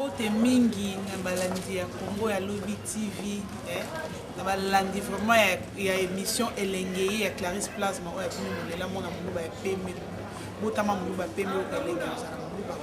Mbote mingi na balandi ya Congo ya Lobi TV, eh, na balandi vraiment ya émission Elenge ya Clarisse Plasma oyo ya bino molela mwana moluba ya pembe, botama moluba pembe oyo elenge ozala moluba.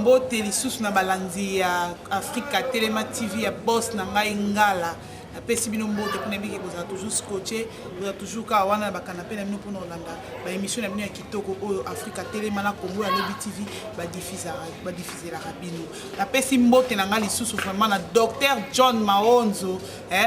Mbote lisusu na balandi ya Afrika Telema TV ya boss na ngai Ngala. Napesi bino mbote mpona biki kozala toujours scotché, kozala toujours kaka wana na bakanape na bino mpona kolanda ba émission na bino ya kitoko oyo Afrika Telema na Congo ya Lobi TV badifuselaka bino. Napesi mbote na ngai lisusu vraiment na Docteur John Maonzo,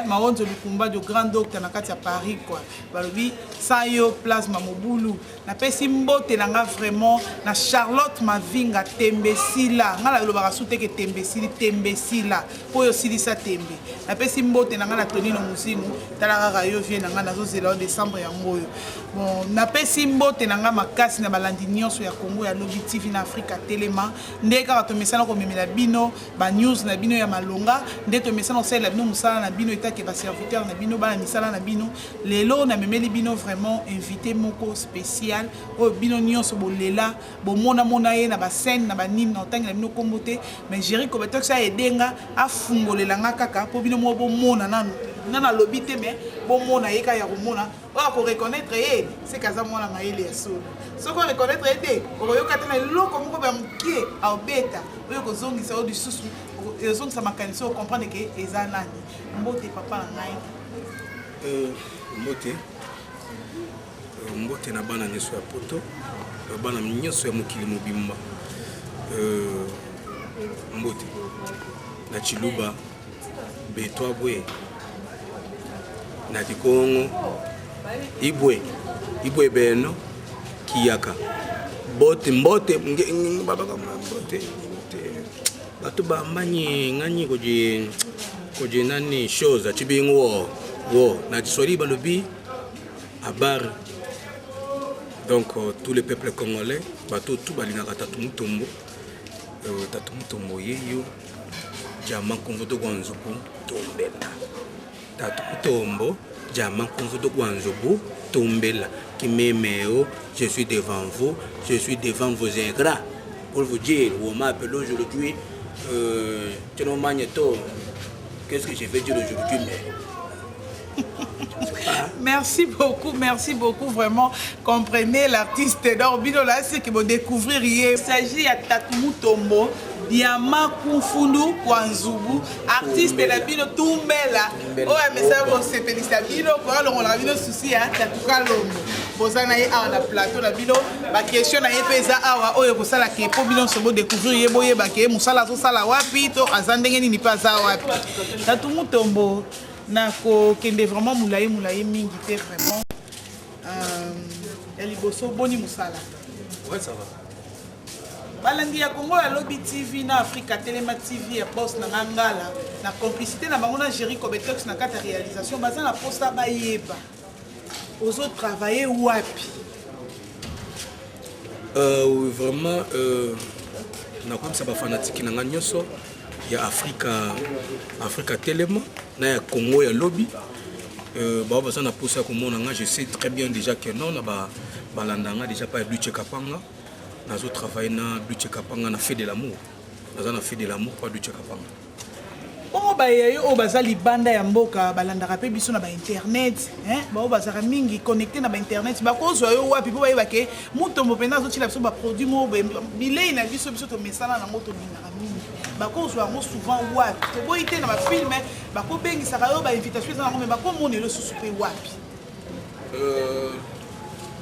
Maonzo Lukumba, le grand docteur na kati ya Paris quoi. Balobi sans yo plasma mobulu. Napesi mbote na nga vraiment na Charlotte Mavinga Tembesila. Nga nalobaka su te ke Tembesili, Tembesila po yo silisa tembe. Napesi mbote na nga na Tonino Muzimu, tala kaka yo vie na nga nazozela yo décembre yango oyo. Bon, napesi mbote na nga makasi na balandi nyonso ya Congo ya Lobi TV na Afrika Telema. Nde kaka tomesana komemela bino ba news na bino ya malonga, nde tomesana kosalela bino mosala na bino etake ba serviteur na bino, bana misala na bino. Lelo namemeli bino vraiment invité moko spécial oyo bino nyonso bolela bomona mona ye na ba scène na ba nini na otangela bino kombo te, mais Jerry Kobetox a edenga afungolela nga kaka po bino moko bomona nanu nga nalobi te, mais bomona ye kaka ya komona oyo ako reconnaître ye c'est kaza mwana mayele ya solo. Soki o reconnaître ye te okoyoka te na eloko moko ya mokie aobeta oyo kozongisa oyo lisusu ezongisa makanisi oyo comprendre ke eza nani. Mbote papa na ngai. Mbote. Mbote na bana nyonso ya poto, na bana nyonso ya mokili mobimba. Mbote na Chiluba betwabwe na Kikongo ibwe ibwe beno kiyaka bote mbote nge, nge, babaka mbote mbote bato bambanyi nganyi koji koji nani chose chibingu wo wo na Kiswahili balobi habari. Donc tous les peuples congolais bato tout balingaka Tatu Mutombo, Tatu Mutombo yeyo jama kumvuto kwa nzubu tombela. Tatu Mutombo jama kumvuto kwa nzubu tombela kimemeo, je suis devant vous, je suis devant vos ingrats pour vous dire on m'a appelé aujourd'hui, to qu'est-ce que je vais dire aujourd'hui, mais Merci beaucoup, merci beaucoup, vraiment. Comprenez l'artiste d'or bino là, c'est que vous découvrir hier. Il s'agit à Tatu Mutombo, Diama Kumfundu Kwanzubu, artiste de la bino Tumbela. Oh, mais ça vous sepelisa bino, quoi, le rôle bino souci hein, Tatu Kalombo. Bozana ye awa na plateau na bino, ba question na ye peza awa oyo kosala ke po bino so bo découvrir ye boyeba ke musala azosala wapi to aza ndenge nini pe aza wapi. Tatu Mutombo na kokende vraiment mulaye mulaye mingi te vraiment. Ya liboso boni musala. Ouais, ça va. Balandi ya Congo ya Lobi TV na Afrika Telema TV ya boss na Ngala na complicité na bango na Jerry Kobetox na kata réalisation baza na posa bayeba. Ozo travailler wapi? Oui, vraiment, na komisa ba fanatique na nga nyonso ya Afrika Telema na ya Congo ya Lobi. Ba baza na posa ya komona nga, je sais très bien déjà que non na ba balanda nga déjà pa ya Duche Kapanga. Nazo travailler na Duche Kapanga na Fait de l'amour. Naza na Fait de l'amour pa Duche Kapanga. Bongo ba yayo oyo baza libanda ya mboka balandaka pe biso na ba internet, hein, ba oyo bazaka mingi connecté na ba internet, bakozwa yo wapi po bayeba ke Mutombo mpenza azotila biso ba produit moko boye, bilei na biso, biso tomesana nango tolingaka mingi. Bakozwa yango souvent wapi? Toboyi te na ba film, bakobengisaka yo ba invitation eza nango, mais bakomona elo susu pe wapi?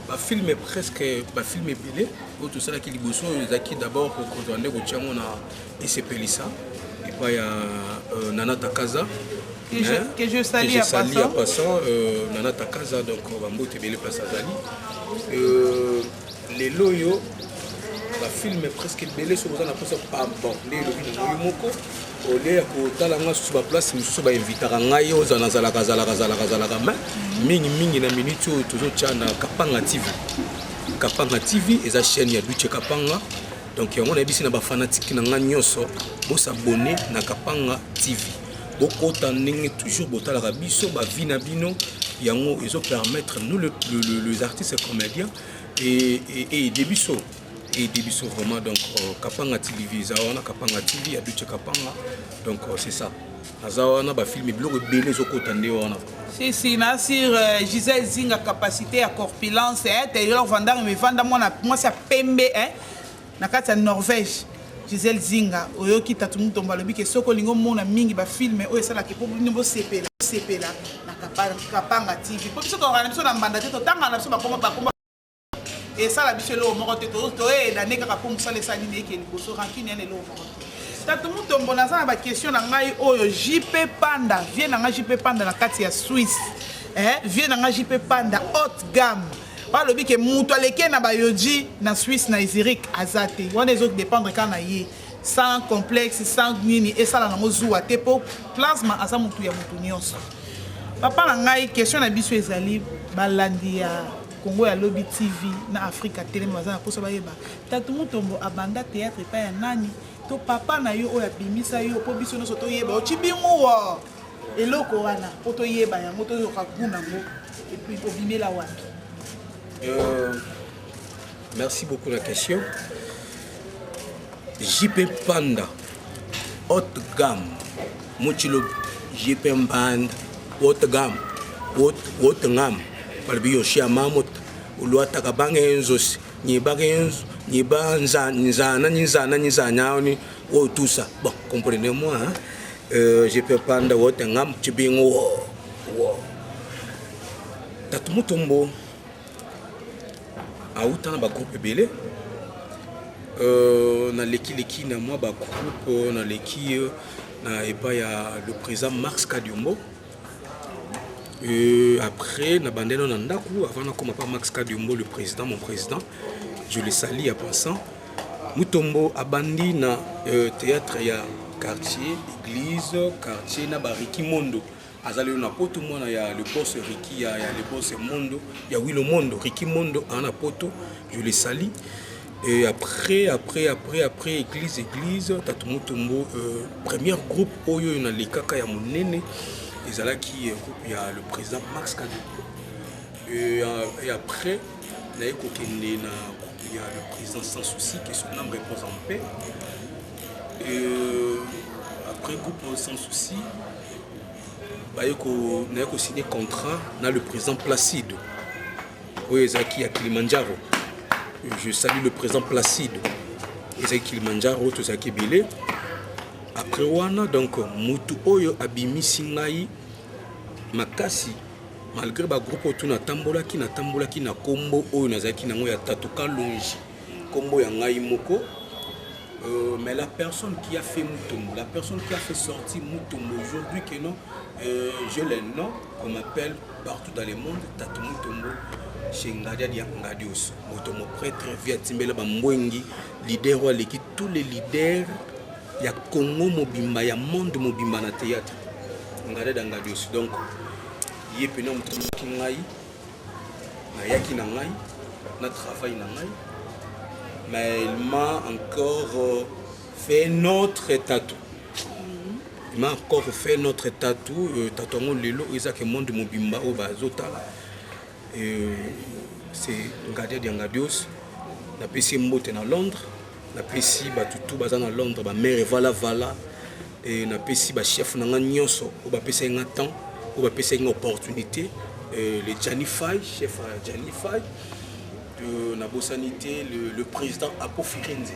Ba film presque, ba film ebele oyo tosalaki liboso oyo ezalaki d'abord kokozwa nde kotia yango na esepelisa epai ya Nana Takaza. Que je salue Que je à salue passant. à passant, Nana Takaza, donc bambote ebele place azali. Lelo oyo ba film presque ebele soki oza na posa, ah, bon, nde elobi na moi moko olie ya kotala nga susu ba place mosusu ba invitaka ngai oyo nazalaka, zalaka, zalaka, zalaka, mais mingi mingi na minute oyo tozotia na Kapanga TV. Kapanga TV eza chaîne ya Duche Kapanga. Donc yango nayebisi na ba fanatique na nga nyonso bosabonner na Kapanga TV. Bokota ndenge toujours botalaka biso ba vie na bino, yango ezo permettre nous les artistes comédiens et aider biso. Aider biso vraiment. Donc Kapanga TV eza wana, Kapanga TV ya Duce Kapanga. Donc c'est ça, naza wana, bafilme, biloko ebele ezokota nde wana. Si si, na sur Gisèle Zinga, capacité ya corpulence, eh, Taylor Vandar mevanda, mwana mwasi ya pembe, eh, na kati ya Norvège. Gisèle Zinga, oyoki Tatu Mutombo alobi ke soki olingi omona mingi bafilme oyo esalaka mpo bino bosepela, sepela na Kapanga TV, mpo biso tokaka na biso na mbanda te, totangaka na biso bakoma bakoma, esala biso eloko moko te. Toyeda nde kaka mpo mosala esala nini, eke liboso, rancune yana eloko moko te. Tatu Mutombo, naza na baquestion na ngai oyo. JP Panda, vie na ngai JP Panda na kati ya Suisse, eh, vie na ngai JP Panda haute gamme, balobi ke moto aleki na bayoji na Suisse, na Zurich, aza te. Wana ezodépendre kaka na ye, sans complexe, sans nini, esala nango zuwa te, mpo Plasma aza motu ya motu nyonso. Papa na ngai, question na biso ezali, balandi ya Kongo ya Lobi TV na Afrika Telema baza na mposa bayeba Tatu Mutombo abanda théâtre epai ya nani, to papa na yo oyo abimisa yo, mpo biso nyonso toyeba ocibinguwa eloko wana, mpo toyeba yango, toyoka gu nango, et puis obimela wapi? Merci beaucoup la question. JP Panda, haute gamme. Mochilo JP Panda, haute gamme. Haute gamme. Balobi yoshi ya mamot ulwataka bangenzosi nyibagenzo nyiba nzana nzana nzana ni oh, tout ça. Bon, comprenez-moi, hein? JP Panda haute gamme chibingo wo wo. Tatu Mutombo auta na bagroupe ebele. Nalekileki na mwa bagroupe, naleki na epai ya le président Max Kadiombo. Après na bandeno na ndako, avant nakoma pa Max Kadiombo le président, mon président, je le salue en passant. Mutombo abandi na théâtre ya quartier, église quartier, na bariki Mondo. Azali oyo na poto, mwana ya le boss Riki, ya le boss Mondo, ya Wilo Mondo, Riki Mondo aza na poto, je le salue. Et après, après, après, après église, église, Tatu Mutombo, premier groupe oyo nalekaka ya monene ezalaki groupe ya le président Max Kadiombo. Et après naye kokende na groupe ya le président Sans Souci, que son âme repose en paix. Et après groupe Sans Souci, baye ko naye kosigner contrat na le président Placide, oyo ezalaki ya Kilimanjaro. Je salue le président Placide, ezalaki Kilimanjaro, tozalaki ebele. Après wana, donc mutu oyo abimisi ngai makasi, malgré bagroupe oyo tu natambolaki, natambolaki na nkombo oyo nazalaki nango ya Tatu Kalonji, nkombo ya ngai moko. Mais la personne qui a fait Mutombo, la personne qui a fait sortir Mutombo aujourd'hui, que non, j'ai le nom qu'on m'appelle partout dans le monde, Tatu Mutombo, chez Ngadia Dia Ngadios, Mutombo prêtre, via Timbela Bambwengi, leader oyo aleki tous les leaders ya Congo mobimba, ya monde mobimba na théâtre. Ngadia Dia Ngadios. Donc, ye pena moto ngai, nayaki na ngai, na travail na ngai, mais il m'a encore fait notre tatou. Il m'a encore fait notre tatou. Tatou yango lelo ezaka monde mobimba oyo bazotala. C'est Ngadia Diangadios. Napesi ye mbote na Londres, napesi bato tu baza na Londres, bamare evalavala, e napesi bachef na nga nyonso oyo bapesaki nga temps, oyo bapesaki nga opportunité, le Gianni Fay, chef ya Gianni Fay. Nabosani te le président Apo Firenze,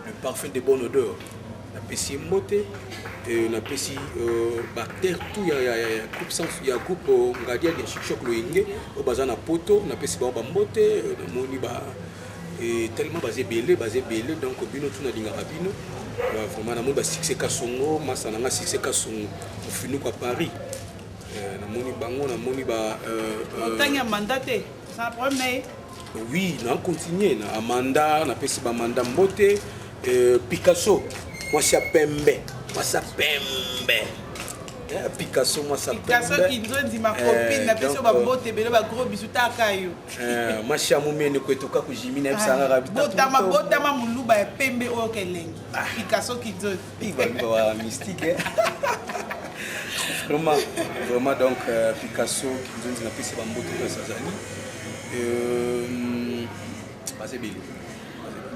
le parfum de bonne odeur, napesi ye mbote. Napesi baacteur tout ya groupe sans ya groupe Ngadia ya Chok Loyenge oyo baza na poto, napesi bango bambote. Namoni ba tellement baza ebele, baza ebele. Donc bino tu nalingaka bino vraiment. Namoni basuccès Kasongo, masa na nga Succès Kasongo, ofinuku ya Paris. Namoni bango, namoni ba Otangi Amanda te, oza problème na ye? Oui, na continue na Amanda, napesi bamanda mbote. Picasso, mwasi ya pembe, mwasi ya pembe. Picasso, mwasi ya Picasso Kinzonzi, ma copine, napesi yo bambote ebele, bagros bisous, taka yo. Mwasi ya momene kwetoka kojimi nayebisangaka. Botama, botama moluba ya pembe oyo kelengi, Picasso Kinzonzi. Baluba mystique, vraiment, vraiment. Donc Picasso Kinzonzi, napesi bambote place azali. Baza ebele.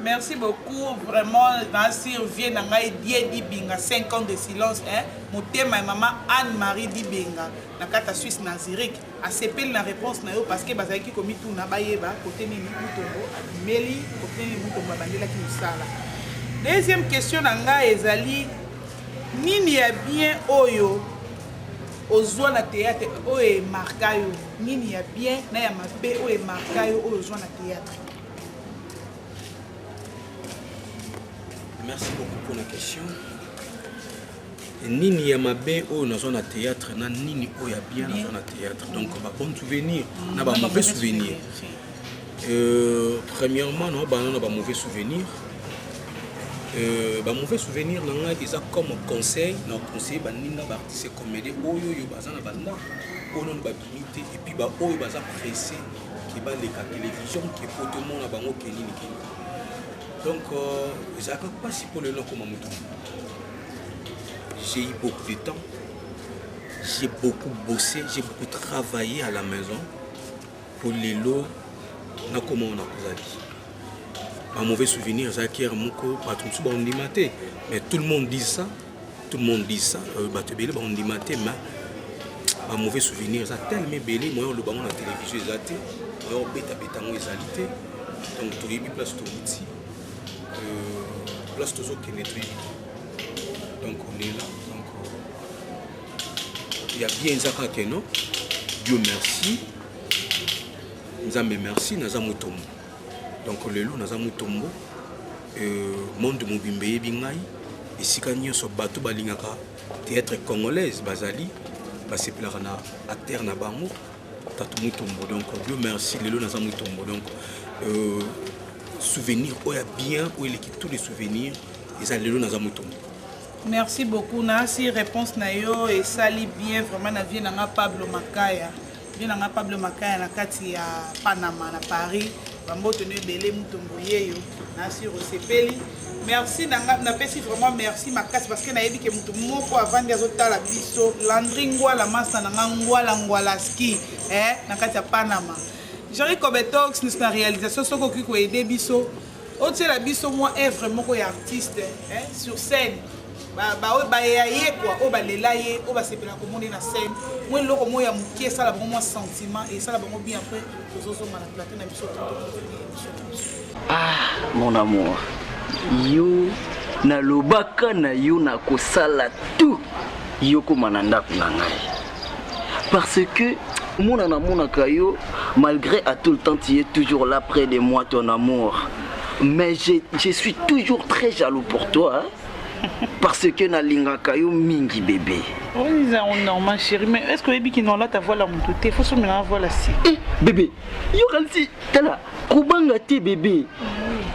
Merci beaucoup vraiment na sur vie na ngai Die Dibinga 5 ans de silence hein motema ya mama Anne Marie Dibenga na kati ya Suisse na Zurich asepeli na réponse na yo parce que bazalaki komituna bayeba kote nini Mutombo abimeli kote nini Mutombo abandelaki mosala. Deuxième question na ngai ezali nini ya bien oyo ozwa na théâtre oyo emarka yo, nini ya bien na ya mabe oyo emarka yo oyo ozwa na théâtre? Merci beaucoup pour la question. Nini ya mabe oyo nazwa na théâtre na nini oyo ya bien nazwa na théâtre, donc ba bon souvenir na ba mauvais souvenir. Premièrement na bana na ba mauvais souvenir. Ba mauvais souvenir na ngai eza comme conseil na conseiller baninga ba artiste comédien oyo oyo baza na bandako oyo nano babimi te et puis ba oyo baza pressé ke baleka télévision ke po tomona bango ke nini ke nini. Donc ezalaka mpasi mpo lelo nakoma motu. J'ai eu beaucoup de temps, j'ai beaucoup bossé, j'ai beaucoup travaillé à la maison pour lelo nakoma oyo nakozali. Ba mauvais souvenir ezalaki ere moko bato mosusu baondima te, mais tout le monde dit ça, tout le monde dit ça, bato ebele baondima te, mais ba mauvais souvenir eza tellement ebele, moyen oloba yango na télévision eza te, moyen obetabeta yango ezali te. Donc toyebi place towuti, place tozokende toyebi te. Donc on est là, donc ya bien eza kaka ke non, Dieu merci, Nzambe merci, naza Mutombo. Donc lelo naza Mutombo, monde mobimba eyebi ngai, esika nyonso bato balingaka théâtre congolaise bazali, basepelaka na acteur na bango Tatu Mutombo. Donc Dieu merci, lelo naza Mutombo. Donc souvenir oyo ya bien oyo eleki tous les souvenirs eza lelo naza Mutombo. Merci beaucoup nasi réponse na yo esali bien vraiment na vie na nga Pablo Makaya, vie na nga Pablo Makaya na kati ya Panama na Paris, bamboto no ebele Mutombo yeyo nasi osepeli. Merci na nga napesi vraiment merci makasi parce que nayebi ke mutu moko avandi azotala biso Landry Ngwala masta na nga Ngwala Ngwalaski na kati ya Panama. Jerry Kobetox na réalisation soki okoki koaider biso otiela biso mwa œuvre moko ya artiste sur scène, baoyo baya ye quoi, oyo balela ye, oyo basepela komona ye na scène, mwa eloko moko ya moke esala bango mwa sentiment esala bango bien. Après tozozonga na plateau na biso émission na biso. Ah mon amour, yo nalobaka na yo nakosala tout yo koma na ndako na ngai, parce que mona namonaka yo malgré à tout le temps tu es toujours là près de moi, ton amour, mais je suis toujours très jaloux pour toi, hein? Parce que nalingaka yo mingi bébé. Oui, c'est normal chérie, mais est-ce que oyebi ki non là ta voix la moto te, faut somela voix la si. Eh bébé, yo kanisi tala kobanga te bébé,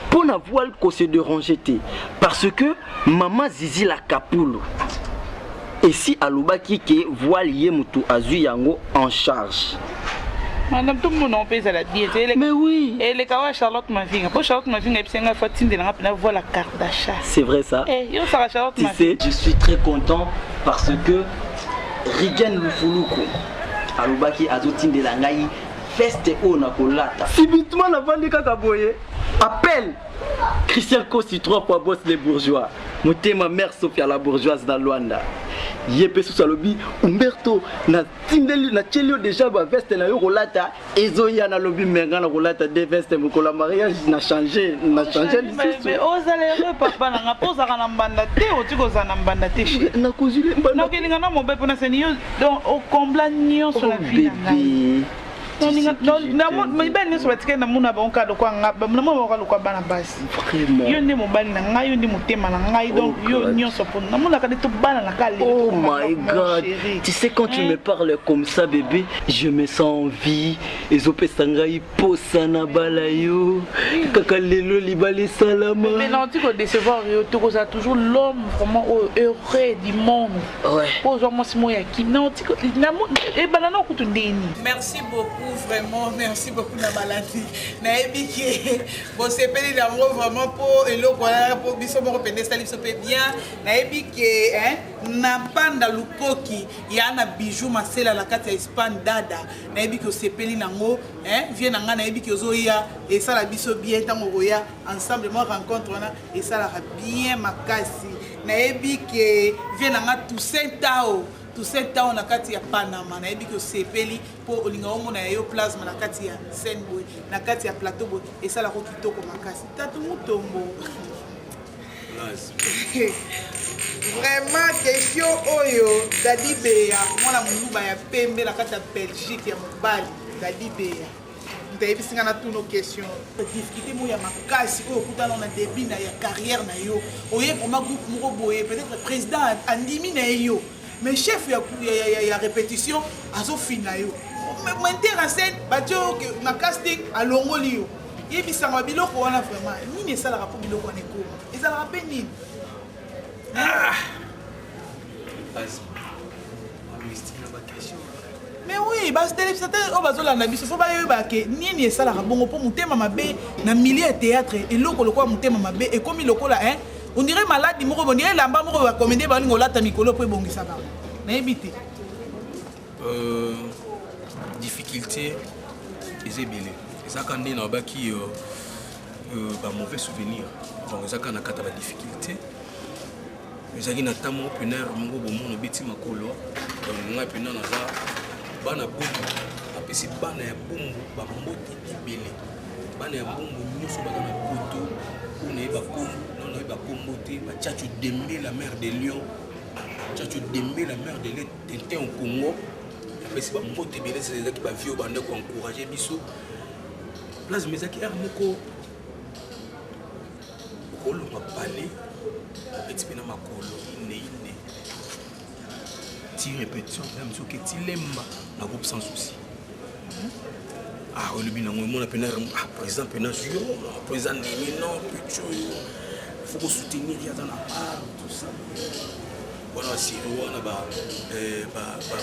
mpo na voile ko se déranger te, parce que mama Zizi la Kapulu esi alobaki ke voile ye motu azwi yango en charge. Madame, tout le monde mpe ezala bien te. Mais oui. Eleka wa Charlotte Mavinga, mpo Charlotte Mavinga yebisi ngai fa tindelanga mpena voile Kardashian. C'est vrai ça. Eh, yo osaka Charlotte. Tu sais, je suis très content parce que Rigen Lufuluku alobaki azotindela ngai veste oyo nakolata. Subitement navandi kaka boye, appel Christian Kosi, trois fois boss les bourgeois, motema mère Sophia la bourgeoise na Luanda, ye mpe susu alobi Umberto natindeli natieli yo déjà ba veste na yo kolata ezoya. Nalobi me nga na kolata de veste mokolo ya mariage, na change, na change lisusu. Ozala heureux papa na nga mpo ozalaka na mbanda te, oti kozala na mbanda te chéri. Nakozwile mbanda. Nakokelinga na mobali mpona seni yo, donc okombla nyonso na vie na ngai. Mibali nyonso batikali namona bango kaka lokwa nga, namona bango kaka lokwa bana basi. Yo nde mobali na ngai, yo nde motema na ngai, donc yo nyonso mpo namonaka nde tobana na kaka. Oh my God, tu sais, quand tu me parles comme ça bébé, je me sens en vie, ezopesa ngai posa na bala yo kaka lelo libala esalama. Mais non, ti kodécevoir yo, tokozala toujours l'homme vraiment oyo heureux du monde. Po ozwa mwasi moko ya kim ebanda na okutu ndeni. Merci beaucoup. beaucoup vraiment, merci beaucoup na balandi. Nayebi ke bosepeli nango vraiment mpo eloko wana mpo biso moko mpenza esali biso mpe bien. Nayebi ke hein, na mpanda lukoki ya na bijou masela na kati ya Espagne dada. Nayebi ke osepeli nango hein, vie na ngai nayebi ke ozoya esala biso bien ntango okoya ensemble mwa rencontre wana esalaka bien makasi. Nayebi ke vie na ngai Toussaint Tao Toussaint Tao na kati ya Panama nayebi ke osepeli mpo olinga omona ya yo plasma na kati ya scène boye na kati ya plateau boye esalaka kitoko makasi. Tatu Mutombo vraiment question oyo Dadi Beya mwana moluba ya pembe na kati ya Belgique ya mobali Dadi Beya moto ayebisi nga natuna question difficulté moko ya makasi oyo okutana na début na ya carrière na yo oye vraiment groupe moko boye peut-être président andimi na ye yo mais chef ya, ya, ya, ya répétition azofina yo metteur en scène batie yo na casting alongoli yo yebisanga biloko wana vraiment nini esalaka mpo biloko wana ekoma ezalaka mpe nini? Mais oui, batelebisa oyo bazolanda biso fo bayeba ke nini esalaka bongo mpo motema mabe na milieu ya théâtre eloko lokola motema mabe ekomi lokola hein, on dirait maladi moko, on dirait elamba moko bakomende balinga olata mikolo mpo ebongisa bango, nayebi te. Difficulté eza ebele, ezaka nde nalobaki bamauvais souvenir, donc eza kaka na kati ya badifficulté. Ezalaki na ntango moko pena moko bomona obeti makolo, donc ngai pena naza bana Bumbu, apesi bana ya Bumbu bambote ebele, bana ya Bumbu nyonso baza na poto oyo nayeba kombo nano nayeba kombo te, bachacho Dembe la mère de Lion, Chacho Dembe la mère de Lion, Tintin au Congo, apesi bambote ebele. Ezalaki bavie oyo banda koencourage biso place, mais ezalaki aire moko okolonga pale obeti mpe na makolo ine ine ti répétition même soki etilemba na groupe Sans Souci. Ah, olobi nango emona mpena ah, président mpena zwi yo président ndimi non petit oyo faut kosoutenir ye aza na art tout ça wana basiri wana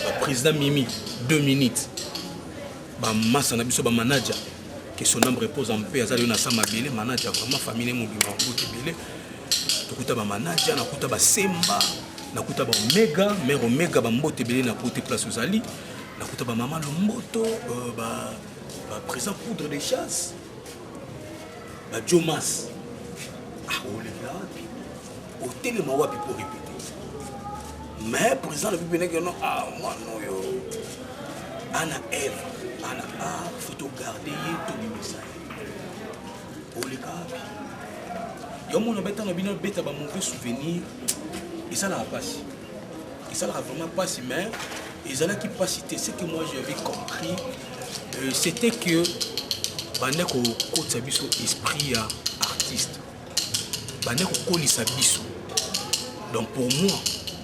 baprésident Mimi 2 minutes bamasa na biso bamanager, que son âme repose en paix, aza lelo na sa mabele manager vraiment famille mobima mbote ebele. Tokuta bamanager, nakuta basemba, nakuta baomega mare omega, bambote ebele na pote place ozali, nakuta bamama Lomboto, baprésident Poudre de Chasse, bajomas. Ah, olekela wapi, otelema wapi po répéter? Mais président lobi peneke no, ah, mwana oyo ana eve ana a faut togarde ye, tobimisa ye, oleka wapi? Yo mona betanga bino beta bamauvais souvenir esalaka mpasi, esalaka vraiment mpasi, mais ezalaki mpasi te. Ce que moi j'avais compris, c'était que bande kokotisa biso esprit ya artiste, bande kokolisa biso. Donc pour moi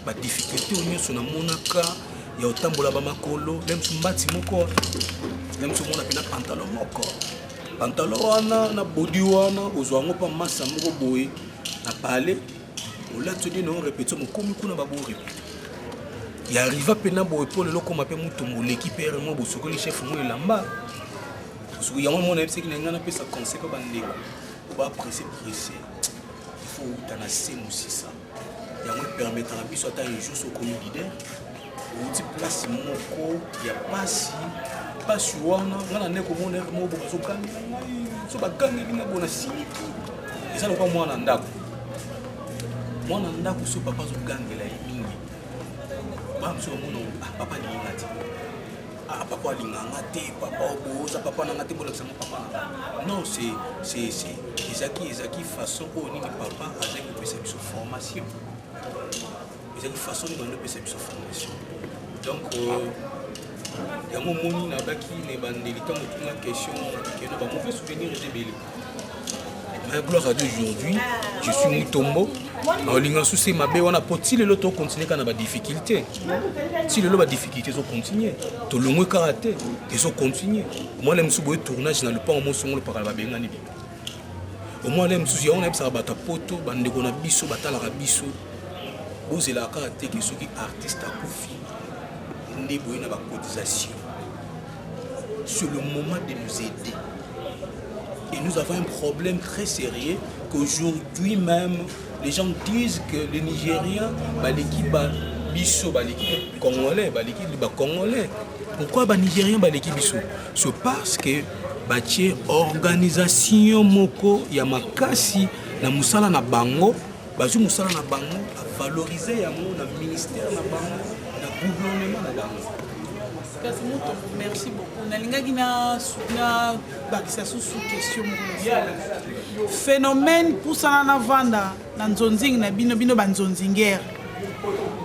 badifficulté oyo nyonso namonaka ya kotambola bamakolo lemso mbati moko lemso omona mpena pantalon moko, pantalon wana na bodi wana ozwa yango mpa masa moko boye na pale olati odi na répétition mokomi kuna babo répété ya arriva mpena boye mpo lelo okoma mpe mutombo oleki pere mo bosokoli chef mo elamba yango mona yebisaki na ngai napesa conseil mpe bandeko bapresse presse, il faut outa na se mosisa yango epermetaka biso ata un jour soki okomi leader outi place moko ya pasi pasi wana ngai na nde komona ere moko bo bazogangela ngai so bagangeli nga bo na siliki. Eza lokwa mwana ndako, mwana ndako so papa azogangela ye mingi, bana mosusu bamona ah, papa alingi nga te, ah, papa alinga nga te, papa oboza papa na nga te, bolakisa ngo papa na nga. Non, c'est ezalaki façon oyo nini papa azalaki kopesa biso formation, ezalaki façon nini bando opesa biso formation. Donc yango omoni nabaki na ebandeli ntango otuna question keno bamauvais souvenir eza ebele, mais gloire à Dieu, aujourd'hui je suis Mutombo. Naolinga susi mabe wana po ti lelo tokontinue kaka na badifficulté, ti lelo badifficulté ezokontinue, tolongwe kaka te, ezokontinue. Omwana mosusu boye tournage na lopango mosongolo pakala babengani bino, omwana mosusu yango nayebisaka bato ya poto, bandeko na biso batalaka biso, bozelaka kaka te ke soki artiste akufi nde boye na bacotisation. C'est le moment de nous aider. Et nous avons un problème très sérieux qu'aujourd'hui même, les gens disent que les Nigériens, bah, l'équipe biso, bah, l'équipe congolais, bah, l'équipe bah, congolais. Pourquoi bah, Nigériens, bah, l'équipe biso? C'est parce que batie organisation moko ya makasi na mosala na bango, bazwi mosala na bango, bavalorize yango na ministère na bango, na gouvernement na bango. Kasi moto, merci beaucoup. Nalingaki na bakisa susu question moko. Phénomène pusana na vanda na nzonzingi na bino, bino ba nzonzingere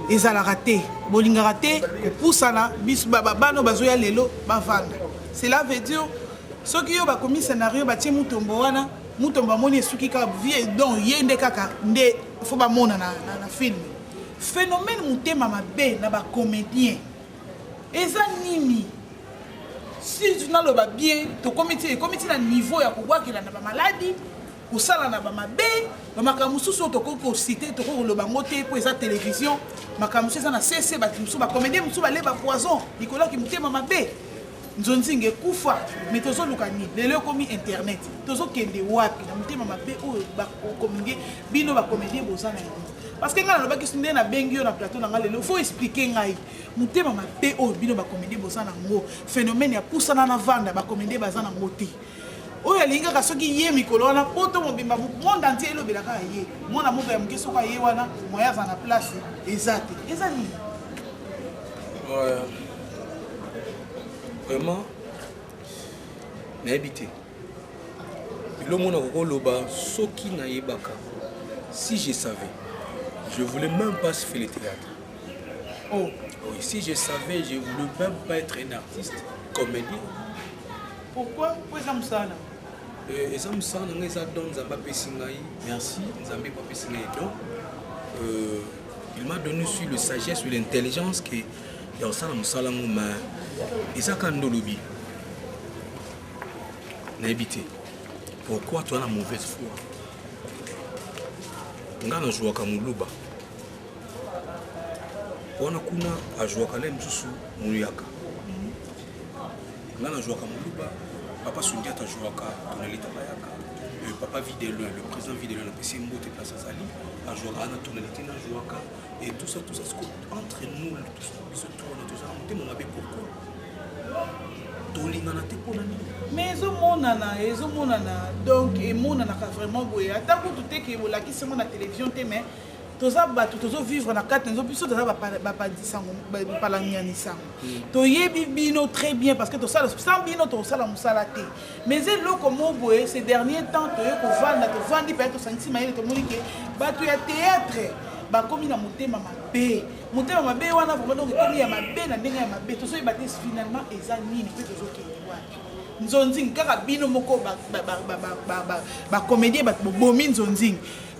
ezalaka te, bolingaka te kopusana biso bano bazoya lelo bavanda. Cela veut dire soki yo bakomi scénario batie Mutombo wana, Mutombo amoni esuki kaka vie, donc ye nde kaka nde faut bamona na film. Phénomène motema mabe na bacomédien eza nini? Si naloba bien, tokomi ti ekomi ti na niveau ya kobwakela na bamaladi, kosala na bamabe, bamakambo mosusu oyo tokoki kociter, tokoki koloba yango te mpo eza télévision. Makambo mosusu eza na cc, bato mosusu, bacomédien mosusu bale bapoison likolo yaki motema mabe. Nzonzinga ekufa, mais tozoluka nini? Lelo ekomi internet, tozokende wapi na motema mabe oyo bacomédien, bino bacomédien boza na yango? Parce que ngai nalobaki nde nabengi yo na plateau na ngai lelo, faut expliquer ngai motema mabe oyo bino bacomédien boza nango. Phénomène ya pusana na vanda, bacomédien baza nango te. Oyo alingi kaka soki ye mikolo wana, poto mobimba, monde entier elobela kaka ye. Mwana moko ya moke soki aye wana, moyen aza na place eza te. Eza nini? Ouais. Vraiment nayebi te eloko mona kokoloba. Soki nayebaka, si je savais, je voulais même pas se faire le théâtre. Oh. Oui, si je savais, je voulais même pas être un artiste comédien. Pourquoi? Po eza mosala? Eza mosala na ngai, eza don Nzambe apesi ngai. Merci Nzambe po apesi ngai don. Il m'a donné sur le sagesse, sur l'intelligence que ya kosala mosala yango, ma eza kaka nde olobi. Nayebi te pourquoi toza na mauvaise foi. Ngai nazwaka moluba wana kuna, azwaka le mosusu moyaka. Ngai nazwaka moluba, papa Sundiata azwaka tonalité bayaka, papa Videlin, le président Videlin, napesi ye mbote place azali, azwaka na tonalité, nazwaka et tout ça, tout ça. Entre nous biso to wana tozala motema mabe, pourquoi tolingana te? Mpona nini? Mais ezomonana, ezomonana, donc emonanaka vraiment boye. Ata kutu te ke bolakisi yango na télévision te, mais toza bato tozovivre na kati na biso, toza bapandisango, bapalanganisango, toyebi bino très bien, parce que tosala, sans bino tosala mosala te. Mais eza eloko mo boye, ces derniers temps toye kovanda, tovandi mpe tosangisi mayele, tomoni ke bato ya théâtre bakomi na motema mabe. Motema mabe wana vraiment, donc ekomi ya mabe na ndenge ya mabe, tozoyeba te finalement eza nini mpe tozokende wapi. Nzonzingi kaka bino moko bacomédien, bato bobomi nzonzingi.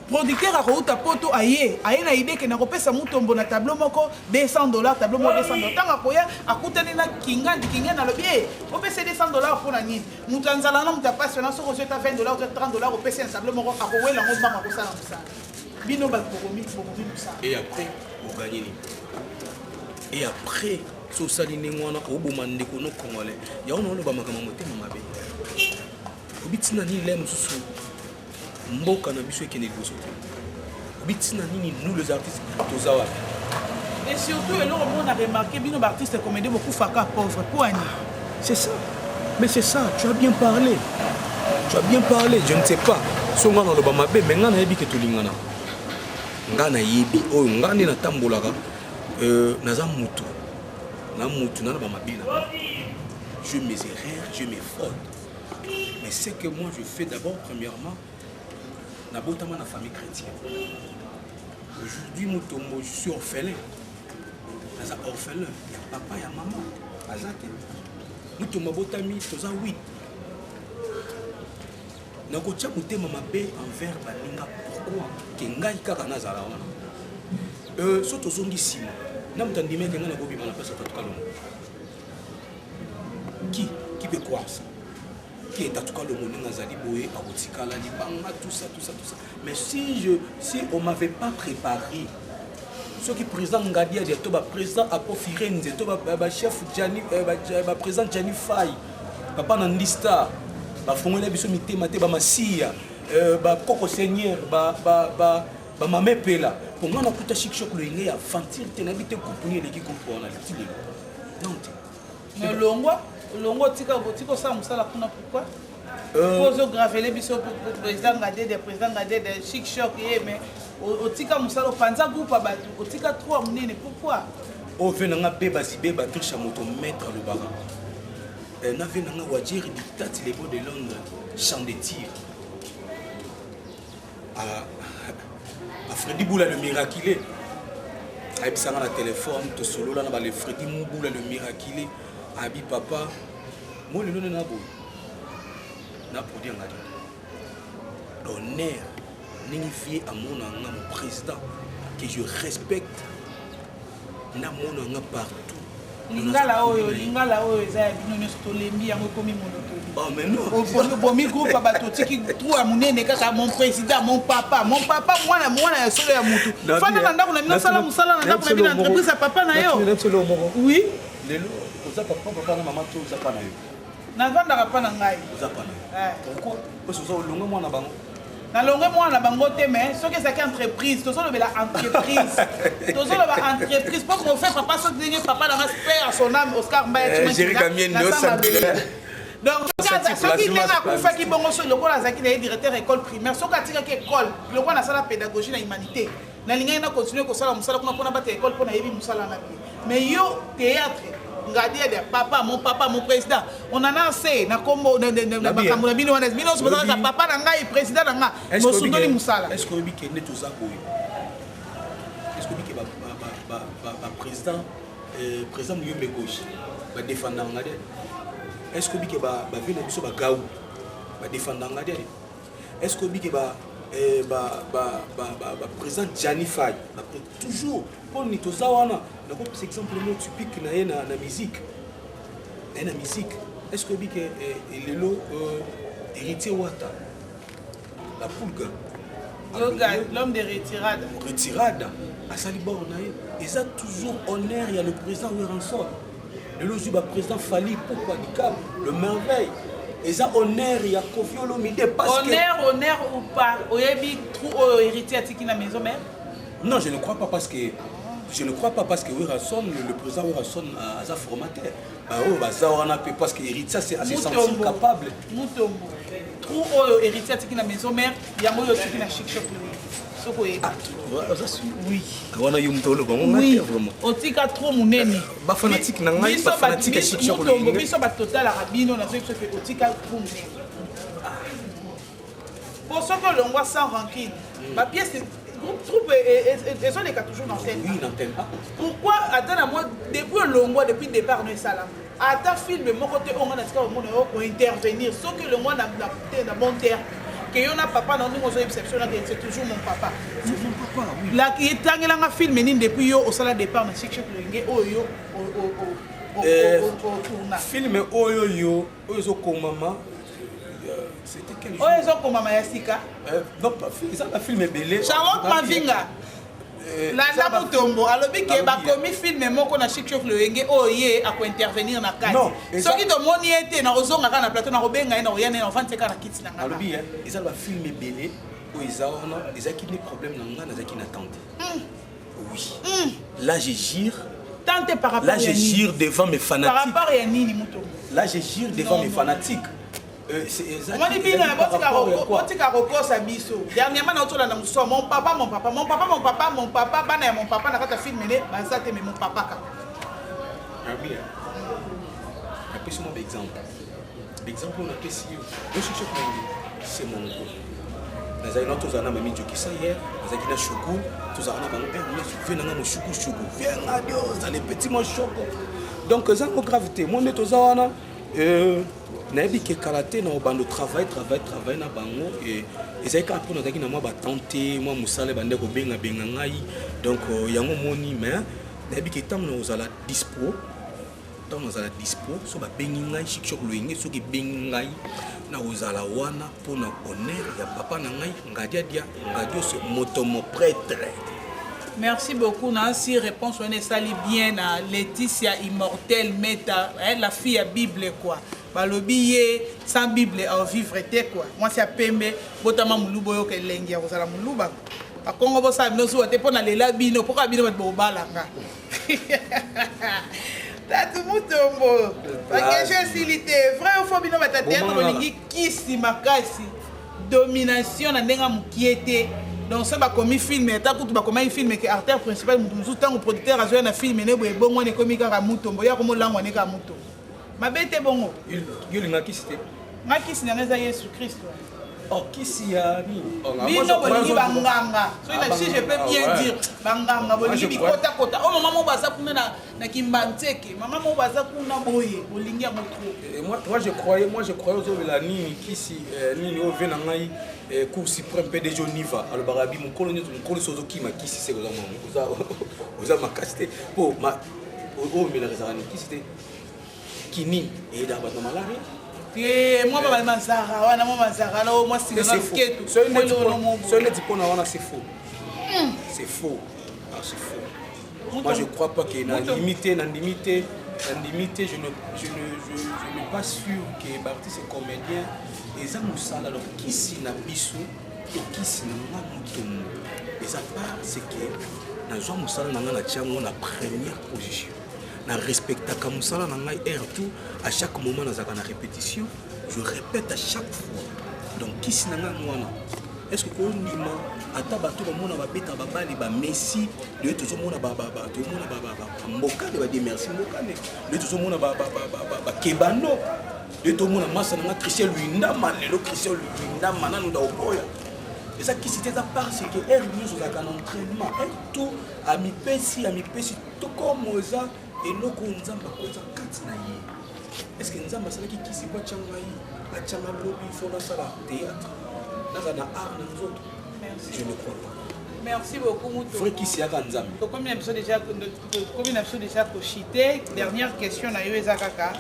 Producteur akouta poto, aye na idée ke nakopesa Mutombo na tableau moko 200 $, tableau moko 200 $. Ntango akoya, akutani na Kingandi. Kingandi alobi e opesa 200 $ mpona nini? Moto ya nzala wana, moto ya pasi wana, soki ozwi ata 20 $ to 30 $, opesi na tableau moko, akowela yango mbango, akosala mosala. Bino bato bokomi mosala. Et après oganye nini? Et après so osali ndenge wana, oboma ndeko no congolais. Yango na oloba makambo motema mabe obi ntina nini le mosusu mboka na biso ekende liboso te? Obi ntina nini nous les artistes toza wapi? Et surtout eloko moko na remarqué, bino baartiste comédien bokufaka pauvre, po ani? C'est ça, mais c'est ça, tu as bien parlé, tu as bien parlé. Je ne sais pas so nga naloba mabe, mais nga nayebi ke tolingana. Nga nayebi oyo nga nde natambolaka, naza mutu na mutu na bamabe na nga. Je mes erreurs, je mes fautes, mais ce que moi je fais d'abord, premièrement, nabotama na famille chrétienne. Aujourd'hui Mutombo, je suis orphelin, naza orphelin ya papa, ya mama aza te. Mutombo abotami, toza 8. Nakotia motema mabe envers baninga pourquoi ke ngai kaka nazala wana? So tozongi nsima na moto andimeke ngai nakobima na place ya Tatu Kalongo, qui peut croire ça qui est Tatu Kalongo ndenge azali boye, akotikala libanga, tout ça, tout ça, tout ça? Mais si on m'avait pas préparé, soki président Ngadiadia to baprésident Apo Firenze to bachef Jani, baprésident Jani Fai. Papa na Ndista, bafongoli biso mitema te, bamasiya, bakoko seigneur, ba mama epela. Po nga nakuta Chic Choc Loyenge ya aventure te, nayebi te groupe nini eleki groupe wana ti lelo. Non te. Mais olongwa, olongwa, otika, otika osala mosala kuna, pourquoi? Po ozogravele biso président Ngadede, président Ngadede, Chic Choc ye, mais otika mosala, opanza groupe ya bato, otika trop ya monene, pourquoi? Oyo ve nanga beba zibeba triche ya moto, maître alobaka. Na ve nanga Wajiri Dictate Lebo de Londres, champ de tir à Freddy Boula le miraculé, ayebisanga na telefone, tosolola na bale Freddy Mubula le miraculé, abi papa mo lelo nde na boye na produit yanga te, l'honneur ndenge vie amona nga, mon président que je respecte, namona nga partout. Lingala oyo, lingala oyo eza ya bino nyonso, tolembi yango, ekomi monotoli. Oh, mais non. Obomi groupe ya bato, otiki trou ya monene kaka mon président, mon papa, mon papa. Mwana, mwana ya solo ya mutu, fanda na ndako na bino, sala mosala na ndako na bino, entreprise ya papa na yo. Oui. Lelo oza papa, papa na mama to oza pa na yo? Navandaka mpa na ngai. Oza pa na yo? Pourquoi? Parce oza olonga mwana bango. Nalongwe mwana na bango te, mais soki ezalaki entreprise, tozolobela entreprise, tozoloba entreprise mpo mofe papa, soki ndenge papa nanga, paix à son âme, Oscar Mbaya, donc soki ndenge akufaki bongo, soki lokola azalaki na ye directeur école primaire, soki atikaki école, lokola nasala pédagogie na humanité, nalingaki na continue kosala mosala kuna mpona bata école, mpo nayebi mosala na bien. Mais yo, théâtre, Ngadiede, papa, mon papa, mon président, on en a assez na kombo na makambo na bino wana. Bino nyonso bozalaka papa na ngai, président na nga, mosundoli mosala. Est ce que oyebi ke nde toza boye, est ce que oyebi ke baprésident, président Muyombe Gauche badefendaka nga te? Est ce que oyebi ke bavie na biso bagau badefendaka nga te? Est ce que oyebi ke baprésident Gianni Fay toujours mponi toza wana? Nakopesa exemple mo typique na ye na musique, na ye na musique. Est ce que oyebi ke lelo Héritier Wata, la Pulga? L'homme de retirade. Retirade, asali bord na ye, eza toujours honneur ya le président Werrason. Lelo ozwi baprésident Fally Ipupa Dicap le Merveille, eza honneur ya Koffi Olomide parce que honneur, honneur ou pas, oyebi trou oyo Héritier atiki na maison mère? Non, je ne crois pas, parce que je ne crois pas, parce que Werrason, le président Werrason aza formateur, baoyo baza wana mpe, parce que Héritier se sentir capable. Mutombo, trou oyo Héritier atiki na maison mère, yango oyo otiki na Chic Choc, soki oyeba. Oui, wana yo moto oloba ngo te, vraiment. Otika trop monene. Bafanatique na ngai, bafanatique ya Chic Choc. Mutombo, biso bato totalaka bino, nazoyebi soki otika trop monene, po soki olongwa sans rancune, bapièce groupe, troupe ezoleka toujours na antenne. Oui, na antenne. Pourquoi ata na moi, depuis olongwa, depuis départ no esalama ata film moko te oyo nga na tika komona yo kointervenir? Soki olongwa na bon terme ke yo na papa na ndenge ozoyebisa biso nake, c'est toujours mon papa. C'est mon papa, oui. Etangelanga film nini depuis yo osala départ na Chic Choc Loyenge oyo yo otourna? Film oyo yo oyo ezokomama, c'était quel jour? Oyo ezokomama ya sika. Non, eza bafilm ebele. Charlotte Mavinga, Landa Mutombo alobi ke bakomi film moko na Chic Choc Loyenge oyo ye akointervenir na kati. Soki tomoni ye te, nakozonga kaka na plateau, nakobenga ye, nakoya nde nakovandisa kaka na kiti na ngai. Alobi eza na bafilm ebele oyo eza wana. Ezalaki nde problème na ngai, nazalaki na tante. Oui, là je jure. Tante par rapport Là je jure devant mes fanatiques. Par rapport ya nini, Mutombo? Là je jure devant mes fanatiques. Omoni bino, botika kokosa biso. Dernièrement naotolanda mosusu, mon papa, mon papa, mon papa, mon papa, mon papa. Bana ya mon papa na kati ya film ne baza te, mais mon papa kaka. Napesi mwa baexemple, exemple oyo napesi yo, yo Nangi, c'est mon groupe. Nazali na, tozala na mami Jokisa hier, nazalaki na Shuku, tozala na bango ere nyonso. Vie nanga moshukushuku, vie nga dio ozali petit moshoko, donc eza ngo grave te. Mo nde toza wana, nayebi ke kala te na obanda travail, travail, travail na bango. Ezali kaka mpo nazalaki na mwa batante, mwa mosala ebande kobengabenga ngai, donc yango moni. Mais nayebi ke ntango na kozala dispo, ntango nazala dispo, so babengi ngai, Chic Choc Loyenge soki ebengi ngai, nakozala wana mpona honneur ya papa na ngai Ngadiadia Ngadioso motomo prêtre. Merci beaucoup. Nancy, réponse wana esali bien na Laetitia Immortel Meta, hein, la fille ya Bible quoi. Balobi ye sans Bible ao vivre te quoi. Mwasi ya pembe, botama muluba oyoka elengi ya kozala muluba. Bakongo bosala bino zuwa te mpo na lela bino, mpo kaka bino bato bokobala nga. Tatu Mutombo, bakesho esili te. Vrai ou faux bino bato ya théâtre bolingi kisi makasi. Domination na ndenge ya mokie te. Donc soki bakomi film ata kutu bakomaki film ke acteur principal moto mosusu ntango producteur azoya na film ne boye ebongwani ekomi kaka Mutombo, ye akomolangwa ne kaka Mutombo. Mabe te bongo. Yo olinga kisi te? Nga kisi na nga eza Yesu Kristo. Oh, kisi ya nini? Oh, bino bolingi banganga soki na si je peux bien ah, dire banganga bolingi bikotakota o oh, mama moko baza kuna na, na kimbantseke mama moko baza kuna boye bolingi yango trop. Eh, moi, moi je croyais moi je croyais ozobela nini kisi eh, nini oyo vie na ngai eh, cour suprême PDG Oniva alobaka bi mokolo nyonso mokolo so ozokima kisi seke oza oza makasi te mpo oyo omelaka ezalaka ni kisi te. Quinine eyedaka bato na malaria. Te mwa ba mazara wana mwa mazara na mwa singa na ketu. Soki neti pona wana c'est faux. C'est faux. Ah, c'est faux. Moi je crois pas que na limité na limité na limité je ne je ne je, je n'ai pas sûr que ba artiste comédien eza mosala donc kisi na biso to kisi na nga mutombo eza parce que nazwa mosala na nga na tiango na première position. Na respectaka mosala na ngai heure tout, à chaque moment nazalaka na répétition, je répète à chaque fois. Donc kisi na ngai yango wana. Est-ce que kondima ata bato bamona babeta babale ba Messi, de tozomona ba ba ba tozomona ba ba ba mbokane ba Dieu merci mbokane, de tozomona ba ba ba ba ba, ba Kebano, de tozomona masa na ngai Christian Luindama, lelo Christian Luindama nanu da oboya. Eza kisi te, eza parce que heure nyonso ozalaka na entraînement, heure tout amipesi amipesi To comme eza eloko oyo Nzambe akotia kati na ye. Est-ce que Nzambe asalaki kisi po atia ngai, atia nga lobi il faut nasala théâtre, nazala na art na nzoto? Je ne crois pas. Merci beaucoup Mutombo. Vrai kisi yaka Nzambe. Tokomi na biso déjà, tokomi na biso déjà kochite. Dernière question na yo eza kaka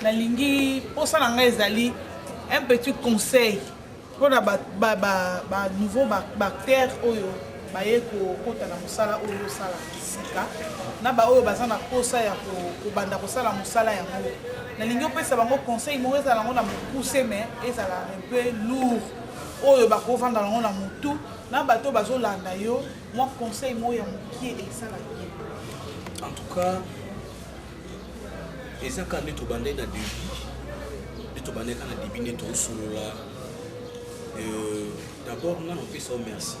nalingi posa na ngai ezali un petit conseil mpona ba nouveau ba acteur oyo baye kokota na mosala oyo osala sika na baoyo baza na posa ya kobanda kosala mosala yango, nalingi opesa bango conseil moko ezala yango na mokuse mais ezala un peu lourd oyo bakovanda yango na motu na bato bazolanda yo, mwa conseil moko ya mokie esala bien. En tout cas eza kaka nde tobandaki na début, nde tobandaki kaka na début nde tosolola. D'abord nga napesa yo merci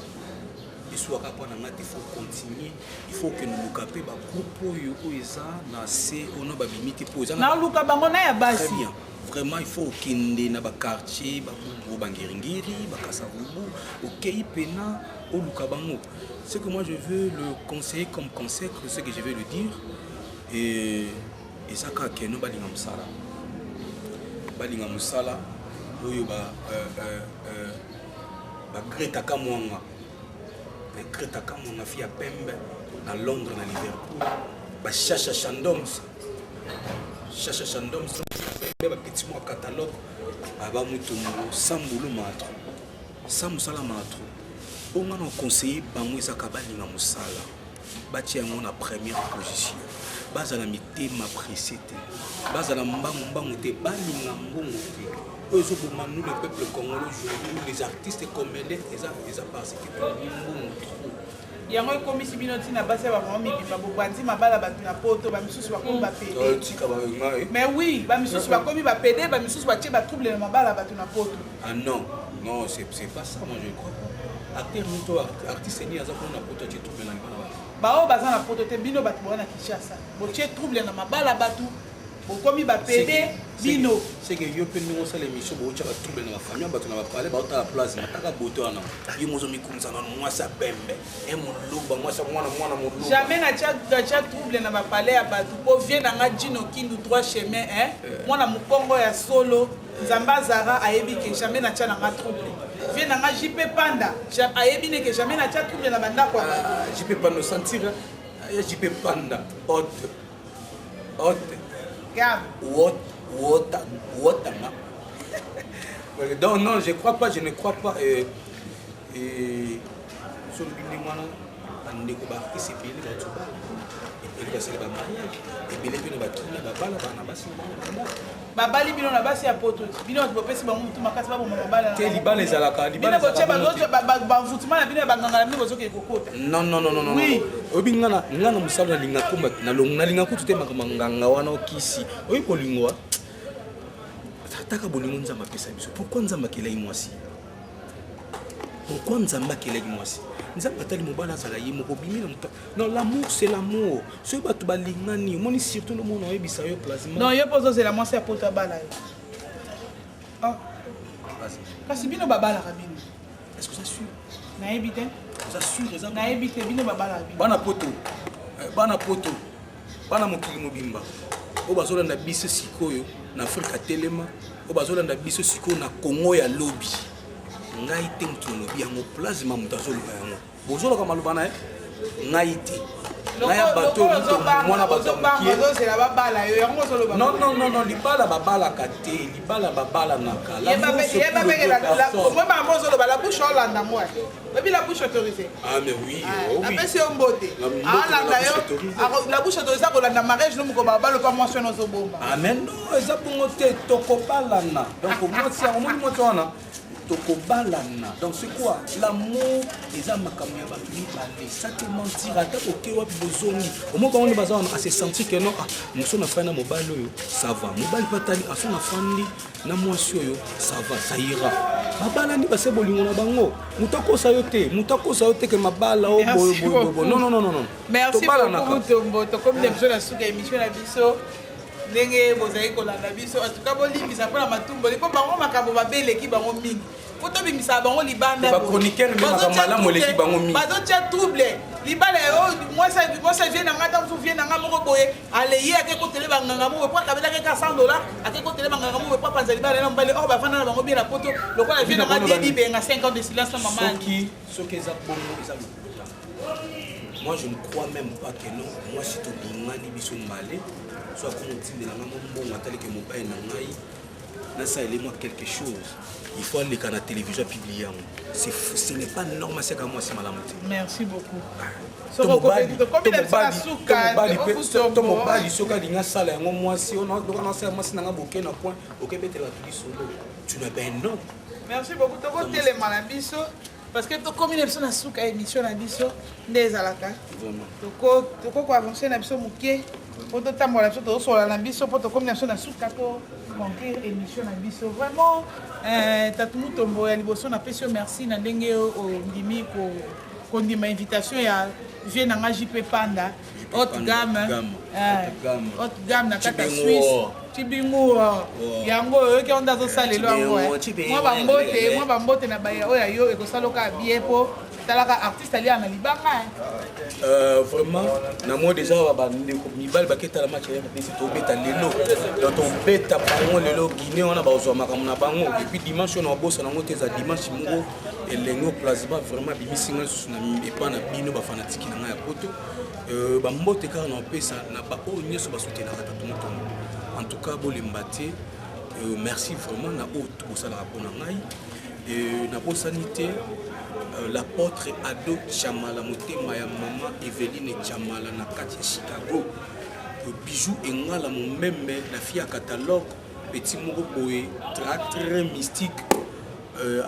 eswaka mpo na nga te, faut continuer, il faut que noluka mpe bagroupe oyo oyo eza na se ono babimi te mpo eza naluka bango na ya basi. Très bien. Vraiment il faut okende na baquartier babubu bangiringiri bakasavubu okei pena oluka bango. Ce que moi je veux le conseiller comme conseil, ce que je vais le dire, et eza kaka keno balinga mosala, balinga mosala oyo ba ba Greta Kamwanga, ba Greta Kamwanga fille ya pembe na Londres na Liverpool, ba Chacha Chandoms, Chacha Chandoms pembe ba petit mwa catalogue ba Mutombo Sambulu matro sa mosala matro. Onga na conseiller bango ezaka balinga mosala, batia yango na première position, bazala mitema pressé te, bazala mbangu mbangu te, balinga mbongo te. Oyo ezoboma nous le peuple congolais aujourd'hui, les artistes comédiens, eza eza parce que tolingi mbongo trop. Yango ekomisi bino ntina basi ya bamama mibimba bobandi mabala bato na poto, bamisusu bakomi bapede. Tika ba ngai. Mais oui, bamisusu bakomi bapede, bamisusu batie batrouble na mabala bato na poto. Ah non, non, c'est pas ça, moi je crois pas. Acteur ni to artiste ni aza kuna na poto atie trouble na mabala bato. Baoyo baza na poto te, bino bato boza na Kinshasa, botie trouble na mabala bato, bokomi bapede bino. C'est que yo mpe ndenge osala émission bootya batrouble na bafamille bato na bapale baotala place mataka bote wana yo mozo mikumisa nano mwasi ya pembe e moluba mwasi ya mwana mwana moluba. Jamais natya trouble na bapale ya bato po vie na nga Djino Kindu 3 chemin hein mwana mokongo ya solo Nzambe azara ayebi ke jamais natya na nga trouble. Vie na nga JP Panda ayebi ne ke jamais natya trouble na bandako ya bato. JP Panda sentir ya JP Panda haute haute Gab haute haute haute nga. Donc non, je crois pas, je ne crois pas. Et solo bindi mwana bandeko ba artiste ebele bato bala ebele basali bamariage ebele mpe na bakina babala bana basi na bango na bandako. Babali bino na basi ya poto, bino bato bopesi bango motu makasi baboma mabala. Te, libala ezalaka. Bino botie bamvutuma na bino ya banganga na bino, bozokende kokota. Non, non, non, non. Oui, oyebi nga na mosala nalinga komba, nalinga kutu te makambo nganga wana okisi. Oyebi bolingo ataka bolingo Nzambe apesa biso. Pourquoi Nzambe akelaki mwasi? Pourquoi Nzambe akelaki mwasi? Nzambe atali mobali azala ye moko bimi na moto. Non, l'amour, c'est l'amour. Soki bato balingani, omoni, surtout lomona oyebisa yo plasma. Non, yo mpo ozozela mwasi ya poto abala yo. Oh. Kasi bino babalaka bino. Est ce que oza sûr? Nayebi te. Oza sûr? Eza Nayebi te, bino babalaka bino. Bana poto, bana poto, bana mokili mobimba oyo bazolanda biso sikoyo na Afrika telema, oyo bazolanda biso sikoyo na Kongo ya lobi, ngai te moto nalobi yango, plasma moto azoloba yango. Bozoloka maloba na ye, ngai te, ngai ya bato mwana bato ya mokie. Ozozela babala yo, yango ozoloba. Non, non, non, non, libala babalaka te, libala babalanaka. Bango ozoloba la bouche olanda ngo, oyebi la bouche autorisée. Ah mais oui, oh oui. Apesi yo mbote, alanda yo la bouche autorisée, akolanda mariage no moko babala opa mwasi wana ozobomba. Ah mais non, eza bongo te, tokobalana. Donc mwasi yango, omoni mwasi wana, tokobalana. Donc c'est quoi l'amour? Eza makambo ya bato mibale, ça te mentir. Ata boke wapi, bozongi, omo bango nde baza wana, ase sentir que non, ah, moso nafandi na mobali oyo, ça va. Mobali mpe atali aso nafandi na mwasi oyo, ça va, ça ira. Babalani, base bolingo na bango. Moto akosa yo te, moto akosa yo te ke mabala o boye boye boye. Non, non, non, non. Merci beaucoup, Mutombo. Tokomi na biso na suka émission na biso. Ndenge bozali kolanda biso, en tout cas bolimbisa mpona matumboli, mpo bango makambo mabe eleki bango mingi, po tobimisaka bango libanda. Bazotia trouble libala oyo. Mwasi vie na nga, ata mosusu vie na nga moko boye, aleye ake kotele banganga moko po akabelaki ka 100 $, ake kotele banganga moko po apanza libala na mobali oyo bafanda na bango bien na poto, lokola vie na nga die bibenga 5 ans de silence na mama. Soki eza bongo, eza lokuta. Moi, je ne crois même pas que non, mwasi tobingani biso mbale, so akomi otindelanga mo mbongo, atalike mobali na ngai, nasaleli mwa quelque chose, il faut aleka na télévision, apublie yango. Ce n'est pas normal, seka mwasi malamu te. Merci beaucoup. To mobali soki alingi asala yango, mwasi nasala mwasi nanga, boke na point, okebetela bato lisolo, tu n'as ben non. Merci beaucoup. Tokotelema na biso parce que tokomi na biso na suka ya émission na biso. Nde ezalaka, toko koavance na biso moke mpo totambola na biso, tozosola na biso mpo tokomi na biso na suka, to conclure émission na biso. Vraiment, Tatu Mutombo, ya liboso napesi yo merci na ndenge ondimi kondima invitation ya vie na nga JP Panda, haute gamme, haute gamme na kati ya Suisse. Cibingu yango oyoki yango nde azosala lelo yango. Mwa bambote, mwa bambote na baya oyo ya yo ekosala bien, mpo talaka artiste aliaka na libanga. Vraiment, namoni déjà bandeko mibali baketala match ya RDC. Tobeta lelo, donc tobeta bango lelo. Guinée wana bazwa makambo na bango. Et puis dimanche oyo na babosana yango te, eza dimanche moko elengi. Plasma vraiment abimisi ngai lisusu na epa na bino bafanatiki na ngai ya poto. Bambote kaka na opesa na baoyo nyonso basoutenaka Tatu Motongo. En tout cas bolemba te. Merci vraiment na oyo bosalaka mpo na ngai. Nabosani te l'apôtre Ado Chamala, motema ya mama Eveline Chamala na kati ya Chicago. Bijou Engala Momembe, la fille ya catalogue, petit moko boye très très mystique,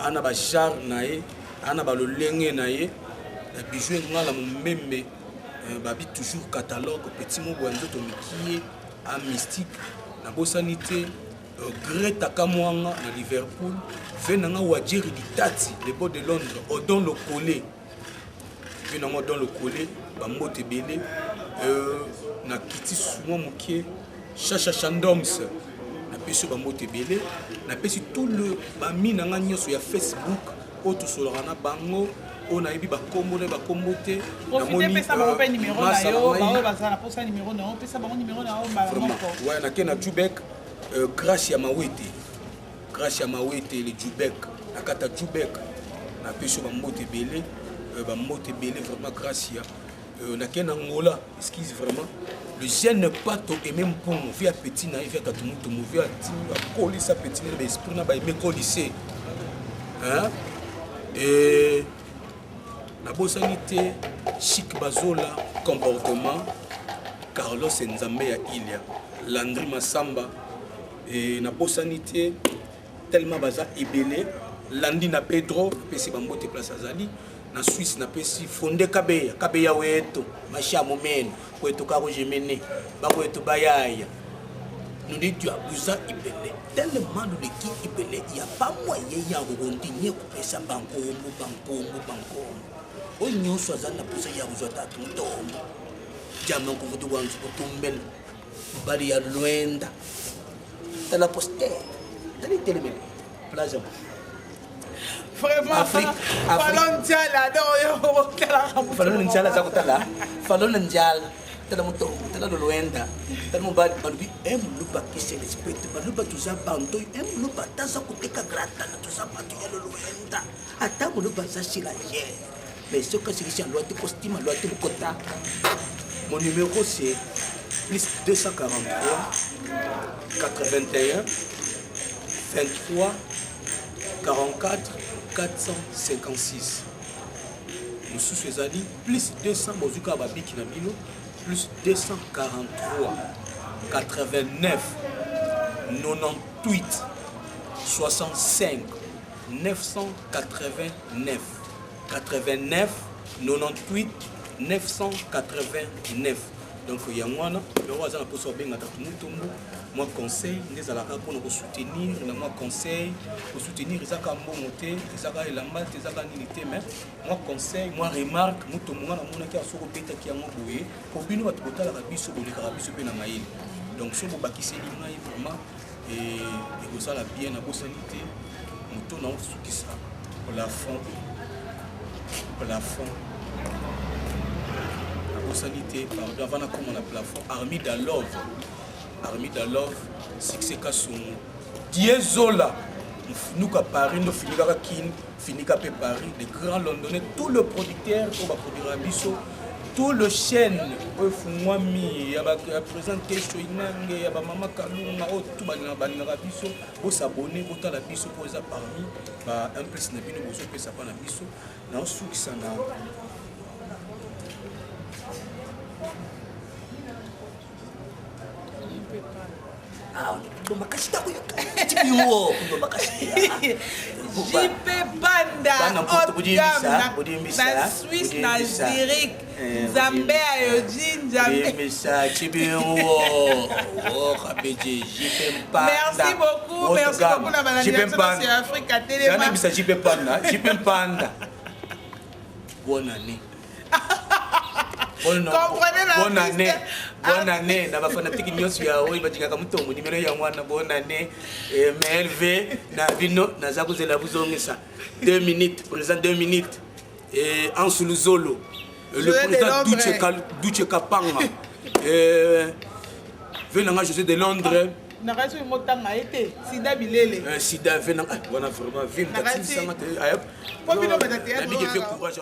ana bachar na ye, ana balolenge na ye. Bijou Engala Momembe, babi toujours catalogue, petit moko boye ya nzoto mikie a mystique. Nabosani te Greta Kamwanga na Liverpool, ve nanga Wajeri Ditati, le beau de Londres, Odon Lokole, ve nanga Odon Lokole, bambote ebele. Na kiti sumwa mokie, Chacha Chandoms, napesi yo bambote ebele. Napesi tout le bami na nga nyonso ya Facebook oyo tosolaka na bango, oyo nayebi bakombo na bakombo te. Pesa bango mpe numéro na yo, baoyo bazala na posa numéro na yo, pesa bango numéro na yo mbala moko. Ouais, nake na Jubek, Grâce ya Mawete, Grâce ya Mawete, le Jubek na kati ya Jubek, napesi yo bambote ebele, bambote ebele vraiment, Grâce ya. Nakei na Ngola, excuse vraiment, le jeune Pato Aime Mpungu, vi ya petit na ye, vi ya Tatu Mutumu, vi akolisa petit na ye baesprit na baeme kolise, hein? Et nabosani te Chic Bazola, comportement. Carlos Nzambe ya Ilia, Landry Masamba et nabosani te tellement baza ebele Landi na Pedro napesi bambote place azali na Suisse napesi Fonde Kabeya Kabeya wetu masha mumene kwetu kakujimini bakwetu bayaya nudi buza ibele tellement luleki ibele ya pas moyen ya kokontinue kopesa bankombo bankombo bankombo oyo nyonso aza na mposa ya kozwa tatu ntombo jama nkuvutu bwanzu kutumbela mobali ya lwenda tala poster tala etelemeli plage Vraiment, Afrique, Falon Ndiala, donc oyo otalaka moto Falon Ndiala aza kotala Falon Ndiala tala moto tala lolwenda tala mobali balobi e moluba kisi respecte baluba toza banto e moluba ata aza koteka gratana toza bato ya lolwenda ata moluba aza silagere mais soki asilisi ya loi te costume ya loi te lokota mon numéro c'est plus 243 81 23 44 456 mosusu ezali plus 200 bozwi kaka babiki na bino plus 243 89 98 65 989 89 98 989 donc yango wana yango aza na mposa babenga tatu mutombo mwa conseil nde ezalaka mpona kosoutenir na mwa conseil kosoutenir eza kaka mbongo te eza kaka elamba te eza kaka nini te mais mwa conseil mwa remarque mutombo nga namonaki awa soki obetaki yango boye po bino bato botalaka biso bolekaka biso mpe na mayele donc soki bobakiseli ngai vraiment ekozala bien nabosani te moto na osukisa plafond plafond nabosani te pardon avant nakoma na plafond armi da love armi da love succès kasongo diezola nuka paris ndo finikaka kin finika mpe paris le grand londonais tout le producteur oyo baproduira biso tout le chaîne oyo efungwami ya président kesho inange ya bamama kalunga oyo tout balingaka biso bosabone botala biso mpo eza parmi ba implice na bino bozopesa mpa na biso naosukisa na makasi JP Banda na Suisse na Zurich eh, Nzambe ayoji Nzambe Merci beaucoup merci beaucoup na balandi na biso ya Afrika telema JP Panda JP Panda bonne année bonne année bonne année na bafanatike nyonso ya oyo balingaka mutombo nimero yango wana bonne année eh, mlv na bino naza kozela bozongisa 2 minutes président 2 minutes eh, ansu luzolo le président duce kapanga eh, ve nanga josé de londres nakati oyo motanga ye te sida bilele sida ve nanga wana vraiment ve mtatilisanga te po bino bata théâtre courage